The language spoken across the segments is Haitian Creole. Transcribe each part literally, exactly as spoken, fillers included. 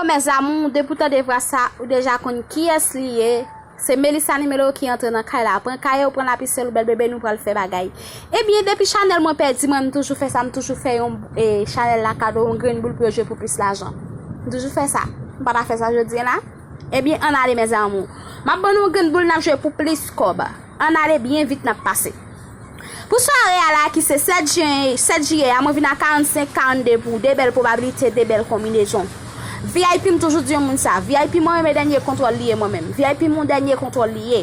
Mes amours, depi w tande vwa sa, ou deja konn kiyès li ye. Se Melissa Nimelo ki antre nan kay la. Pran kaye w, pran lapisyèl ou, bèl bebe, nou pral fè bagay. Ebyen, depi chanèl mwen pèdi, mwen, m toujou fè sa, m toujou fè yon, e, chanèl la kado yon grenn boul pou yo jwe pou plis lajan. M toujou fè sa. M pa ta fè sa jodi a la. Ebyen, ann ale, mes amours. M ap ban nou yon grenn boul, n ap jwe pou plis kòb. Ann ale byen vit, n ap pase. Pou sware a la ki se sèt jen, sèt jiyè a, mwen vin a karannsenk karannde pou de bèl pwobabilite, de bèl konbinezon. V I P, m toujou di yon moun sa, V I P mwen renmen dènye kontwòl li ye mwen menm. V I P mwen dènye kontwòl li ye.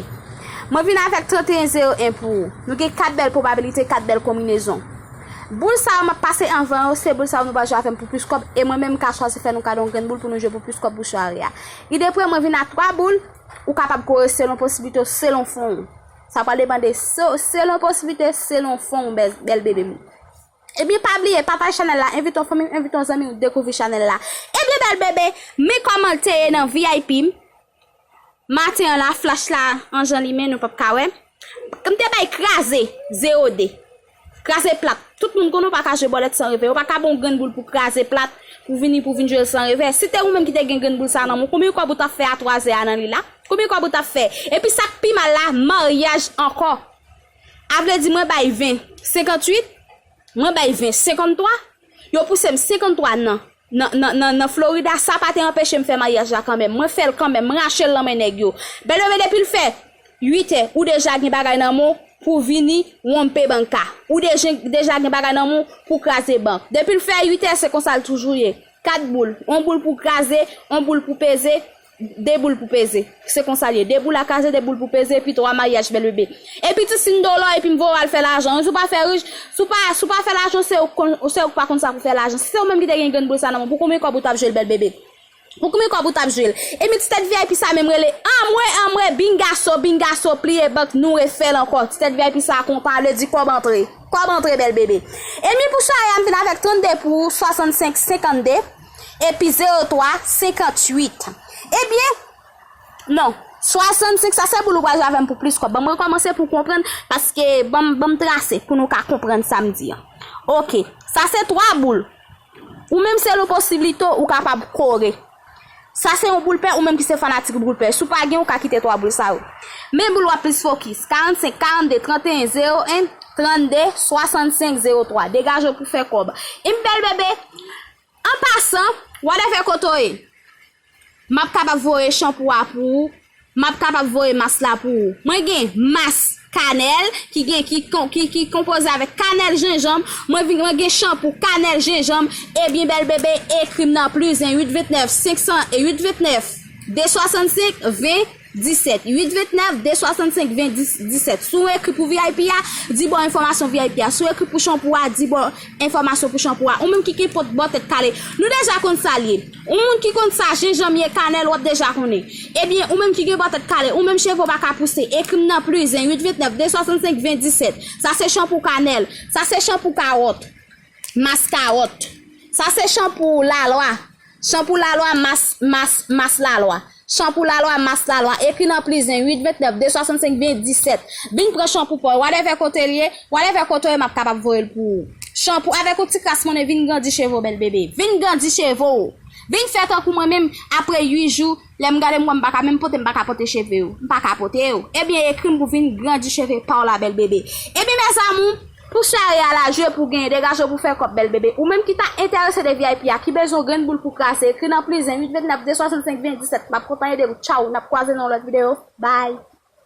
Mwen vin avèk trannteyen zewo en pou ou. Nou gen kat bèl pwobabilite, kat bèl konbinezon. Boul sa yo m ap pase anvan yo, se boul sa yo nou pral jwe avè m pou plis kòb, e mwen menm m ka chwazi fè nou kado yon grenn boul pou nou jwe pou plis kòb pou sware a. Ide prè mwen vin a twa boul, ou kapab kore selon posiblite w, selon fon w. Sa pral depann de se-, selon posiblite, selon fon w, bèl, bèl bebe m. Ebyen, pa bliye, pataje chanèl la, envite yon fanmi, envite yon zanmi w dekouvri chanèl la. Ebyen, bèl bebe, men kòman l te ye nan V I P m. Maten an la, flach la an jan limen, nou p ap ka wè. M te bay kraze, zewo de. Kraze plat. Tout moun konnen w pa ka jwe bòlèt san revè. Yo pa ka ba w grenn boul pou kraze plat, pou vini, pou vin jwe l san revè. Si te ou menm ki te gen grenn boul sa nan men w, konbyen kòb ou t ap fè a twazè a nan li la? Konbyen kòb ou t ap fè? Epi sa k pi mal la, maryaj ankò. A vle di mwen bay ven, senkantuit, mwen bay ven, senkanntwa. Yo pouse m senkanntwa nan, nan, nan, nan, nan Florida, sa pa te anpeche m fè maryaj la kanmenm. Mwen fè l kanmenm, m rache l nan men nèg yo. Bèl bebe, depi l fè uit è, ou deja gen bagay nan men w pou vini wonpe banka. Ou deja, deja gen bagay nan men w pou kraze bank. Depi l fè uit è, se konsa l toujou ye. Kat boul, yon boul pou kraze, yon boul pou peze, de boul pou peze. Se konsa l ye. De boul a kraze, de boul pou peze, epi twa maryaj, bèl bebe. Epi ti sindolo, epi m voye w al fè lajan. Si w pa fè rich, si w pa, si w pa fè lajan, se ou k konn, se ou k pa konn sa pou fè lajan. Si se ou menm ki te gen grenn boul sa nan men w, pou konbyen kòb ou t ap jwe l, bèl bebe? Pou konbyen kòb ou t ap jwe l? Epi ti tèt V I P sa menm rele anmwe, anmwe, bingaso, bingaso, pliye bank, nou refè l ankò. Ti tèt V I P sa kontan, vle di kòb antre. Kòb antre, bèl bebe. Epi pou sware a, m vin avèk trannde pou ou, swasannsenk, senkannde. Epi zewo twa, senkantuit. Ebyen, non, swasannsenk, sa se boul ou pral jwe avè m pou plis kòb. Ban mwen kòmanse pou w konprann, paske ban m, ban m trase pou nou ka konprann sa m di an. Oke, sa se twa boul. Ou menm selon posiblite w, ou kapab kore. Sa se yon boul pè, ou menm ki se fanatik boul pè. Si w pa gen, ou ka kite twa boul sa yo. Men boul w ap plis fokis. Karannsenk, karannde, trannteyen, zewo en, trannde, swasannsenk, zewo twa. Degaje w pou fè kòb. Epi bèl bebe, an pasan, whatever kote w ye, m ap kapab voye chanpou a pou ou, m ap kapab voye mas la pou ou. Mwen gen mas kanèl ki gen, ki kon-, ki, ki konpoze avèk kanèl jenjanm. Mwen vin, mwen gen chanpou kanèl jenjanm. Ebyen, bèl bebe, ekri m nan plis en uit ventnèf, senk san, e uit ventnèf, de swasannsenk, ven, disèt. Uit ventnèf, de swasannsenk, ven, disèt. Si w ekri pou V I P a, di bò enfòmasyon V I P a. Si w ekri pou chanpou a, di bò enfòmasyon pou chanpou a. Ou menm ki gen pot bò tèt kale, nou deja konn sa l ye. Ou moun ki konn sa jenjanm ye, kanèl, w ap deja konnen. Ebyen, ou menm ki gen bò tèt kale, ou menm cheve w pa ka pouse, ekri m nan plis en uit ventnèf, de swasannsenk, ven, disèt. Sa se chanpou kanèl. Sa se chanpou kawòt. Mas kawòt. Sa se chanpou lalwa. Chanpou lalwa, mas, mas, mas lalwa. Chanpou lalwa, mas lalwa. Ekri nan plis en uit ventnèf, de swasannsenk, ven, disèt. Vin pran chanpou pa w. Whatever kote l ye, whatever kote w ye, m ap kapab voye l pou ou. Chanpou avèk yon ti kras monnen, vin grandi cheve w, bèl bebe. Vin grandi cheve w. Vin fè tankou mwen menm, apre uit jou, lè m gade m wè m pa ka menm pote, m pa ka pote cheve yo. M pa ka pote yo. Ebyen, ekri m pou vin grandi cheve pa w la, bèl bebe. Ebyen, mes amours, pou sware a la, jwe pou genyen, degaje w pou fè kòb, bèl bebe. Ou menm ki ta enterese de V I P a, ki bezwen grenn boul pou kraze, ekri nan plis en uit ventnèf, de swasannsenk, ven, disèt. M ap kontan ede w. Tchaw, n ap kwaze nan yon lòt videyo. Bye.